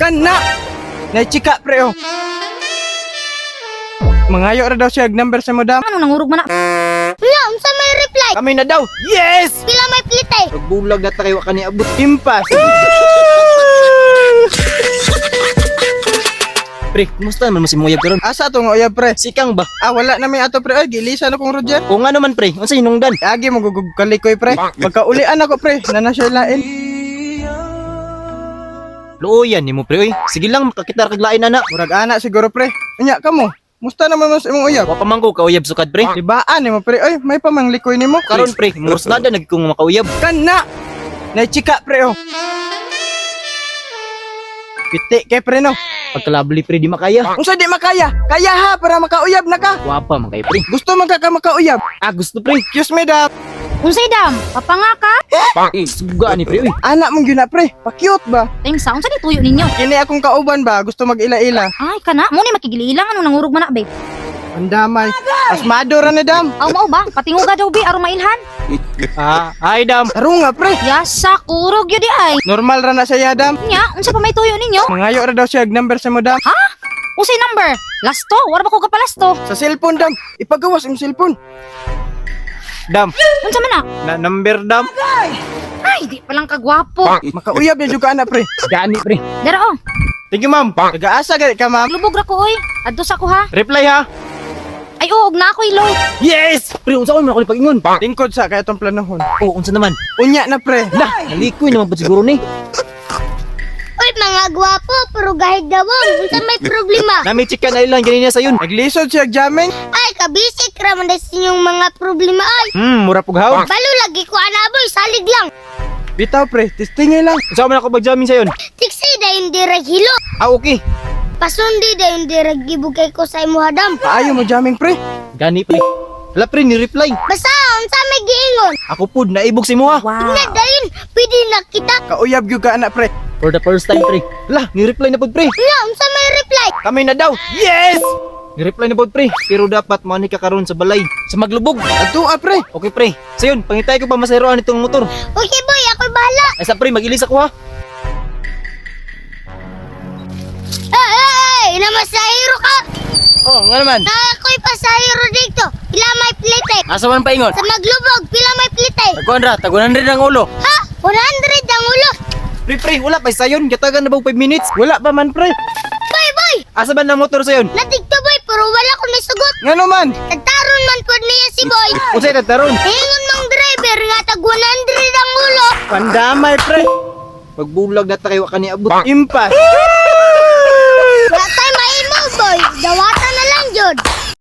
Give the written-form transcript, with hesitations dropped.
Kana! Naichika pre oh. Mangayo ra daw siya og number sa mo, dam. Ano nangurog man na? Wala, unsa may reply? Kami na daw. Yes! Pila may plitay? Pagbulag na ta kay wa kani abot. Impas. Pre, kumusta naman mo si Muyab karon? Asa to nga uyab pre? Sikang ba? Ah, wala na may ato pre. Ay, gilisa na kong Roger. O nga naman pre, unsa hinungdan? Agi mo gugug kalikoy pre. Pagkaulian ako pre, nana siya lain. Luoyan nimo pre oy. Sige lang makakita ra kag lain ana. Murag ana siguro pre. Unya kamo. Musta naman mo sa imong uyab? Wa pa man ko kauyab sukad pre. Dibaan nimo pre. Oy, may pamanglikoy nimo. Karon pre, murusnada nag kong makauyab. Kana! Naichika pre oh. Piti kay pre no. Pagkalabli pre di makaya. Unsa di makaya? Kaya ha para makauyab na ka. Wa pa man kay pre. Gusto man ka makauyab. Ah, gusto pre. Excuse me dap. Unsay dam? Papanga ka? Suga ni pre oy. Anak mong gyud na pre. Pa-cute ba? Tengsa, unsa ni tuyo ninyo? Kini akong kauban ba gusto mag-ila-ila. Ay kana, mo ni makigililang ano nangurog man na be. Andamay. Asmado ra ni dam. Aw mao ba? Patinguga daw be aron mailhan. Ah, hi dam. Tarong nga pre. Yasa kurog yun di ay. Normal ra na siya dam. Nya, unsa pa may tuyo ninyo? Mangayo ra daw siya og number sa mo dam. Ha? Unsay number? Lasto, wala ba ko kapalasto? Sa cellphone dam. Ipagawas imong cellphone. Dam. Unsa man na? Na number dam. Ay, di pa lang kagwapo. Makauyab na jud ka ana pre. Gani pre. Dara oh, Thank you ma'am. Nagaasa gani ka ma'am. lubog ra ko oy. Adto sa ko ha. Reply ha. Ay oo, og na ako iloy. Yes! Pre, unsa ko man ako ni pag-ingon? Tingkod sa kay atong planohon. Oh, unsa naman? Unya na pre. Lah, nalikoy naman pud siguro ni. Uy, mga gwapo, pero gahig dawong. Unsa may problema? Nami chika na ilan ganina sayon. Naglisod siya og jamming. Ay, kabisik ra man sa inyong mga problema ay. Mura pug haw. Balo lagi ko anaboy, salig lang. Bitaw pre, testingin lang. Unsa man ako pag-jamming sayon? Tiksi dayon dirag hilo. Ah, okay. Pasundi dayon dirag gibugay ko sa imo hadam. Paayo mo jamming pre. Gani pre. Hala pre, ni reply. Basta unsa may giingon? Ako pud naibog si muha. Wow. Tingnan dayon, pwede na kita. Kauyab gyud ka ana pre. For the first time pre. Hala, ni reply na pud pre. Wala, unsa may reply? Kami na daw. Yes! Ni reply na pud pre. Pero dapat mo ka karon sa balay sa maglubog. Adto ah, pre. Okay pre. Sayon, pangitay ko pa masayroan itong motor. Okay boy, ako'y bahala. Ay sa pre, mag-ilis ako ha. Ay, ay, ay, namasahiro ka. Oh, nga naman. Na ako'y pasahero dito. Pila may plite. Asa man paingon? Sa maglubog, pila may plite. Taguan ra, taguan rin ang ulo. Ha? 100 ang ulo. Pre, pre, wala pa sayon. Gatagan na ba 5 minutes? Wala pa man pre. Boy, boy! Asa ba na motor sayon? Natigto boy, pero wala ko nasugot. Ngano man? Tagtaron man po niya si boy. Unsay tagtaron? Ingon mang driver nga tag 100 ang ulo. Pandamay pre. Pagbulag na ta kay wa kani abot. Impas. Wala tayo maimo boy. Dawata na lang jud.